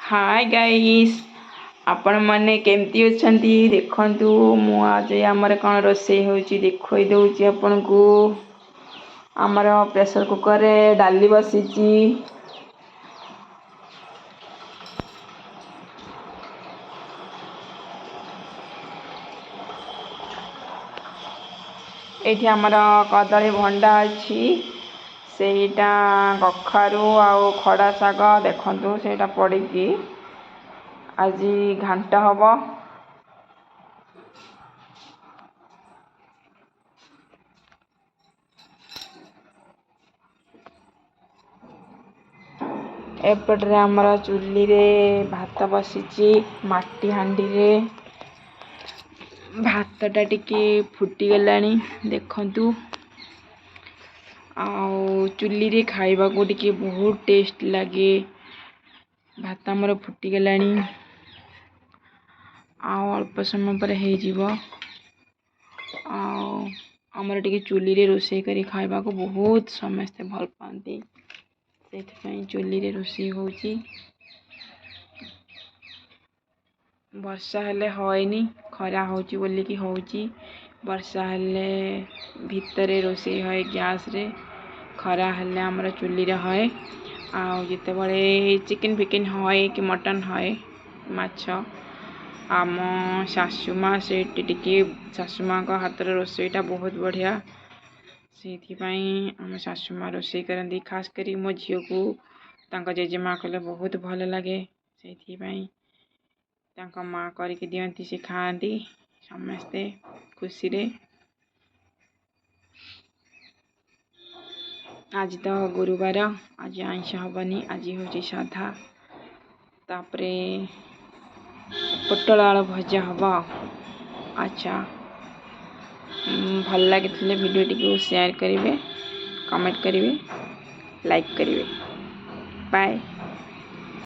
ହାଏ guys, ଆପଣମାନେ କେମିତି ଅଛନ୍ତି? ଦେଖନ୍ତୁ, ମୁଁ ଆଜି ଆମର କ'ଣ ରୋଷେଇ ହେଉଛି ଦେଖାଇ ଦେଉଛି ଆପଣଙ୍କୁ। ଆମର ପ୍ରେସର୍ କୁକର୍ରେ ଡାଲି ବସିଛି। ଏଇଠି ଆମର କଦଳୀ ଭଣ୍ଡା ଅଛି, ସେଇଟା କଖାରୁ ଆଉ ଖଡ଼ା ଶାଗ ଦେଖନ୍ତୁ, ସେଇଟା ପଡ଼ିକି ଆଜି ଘାଣ୍ଟ ହେବ। ଏପଟରେ ଆମର ଚୁଲିରେ ଭାତ ବସିଛି, ମାଟି ହାଣ୍ଡିରେ। ଭାତଟା ଟିକେ ଫୁଟିଗଲାଣି ଦେଖନ୍ତୁ। ଆଉ ଚୁଲିରେ ଖାଇବାକୁ ଟିକେ ବହୁତ ଟେଷ୍ଟ ଲାଗେ। ଭାତ ଆମର ଫୁଟିଗଲାଣି, ଆଉ ଅଳ୍ପ ସମୟ ପରେ ହେଇଯିବ। ଆଉ ଆମର ଟିକେ ଚୁଲିରେ ରୋଷେଇ କରି ଖାଇବାକୁ ବହୁତ ସମସ୍ତେ ଭଲ ପାଆନ୍ତି, ସେଇଥିପାଇଁ ଚୁଲିରେ ରୋଷେଇ ହେଉଛି। ବର୍ଷା ହେଲେ ହଏନି, ଖରା ହେଉଛି ବୋଲିକି ହେଉଛି। ବର୍ଷା ହେଲେ ଭିତରେ ରୋଷେଇ ହଏ ଗ୍ୟାସ୍ରେ, ଖରା ହେଲେ ଆମର ଚୁଲିରେ ହଏ। ଆଉ ଯେତେବେଳେ ଚିକେନ୍ ଫିକେନ୍ ହଏ କି ମଟନ୍ ହଏ, ମାଛ, ଆମ ଶାଶୁ ମା ସେଇଠି ଟିକେ, ଶାଶୁ ମାଆଙ୍କ ହାତର ରୋଷେଇଟା ବହୁତ ବଢ଼ିଆ, ସେଇଥିପାଇଁ ଆମ ଶାଶୁ ମା ରୋଷେଇ କରନ୍ତି। ଖାସ୍ କରି ମୋ ଝିଅକୁ ତାଙ୍କ ଜେଜେମା କଲେ ବହୁତ ଭଲ ଲାଗେ, ସେଇଥିପାଇଁ ତାଙ୍କ ମା କରିକି ଦିଅନ୍ତି, ସେ ଖାଆନ୍ତି ସମସ୍ତେ ଖୁସିରେ। ଆଜି ତ ଗୁରୁବାର, ଆଜି ଆଇଁଷ ହେବନି, ଆଜି ହେଉଛି ସାଧା। ତାପରେ ପୋଟଳ ଆଳୁ ଭଜା ହେବ। ଆଚ୍ଛା, ଭଲ ଲାଗିଥିଲେ ଭିଡ଼ିଓଟିକୁ ସେୟାର କରିବେ, କମେଣ୍ଟ କରିବେ, ଲାଇକ୍ କରିବେ। ବାଏ।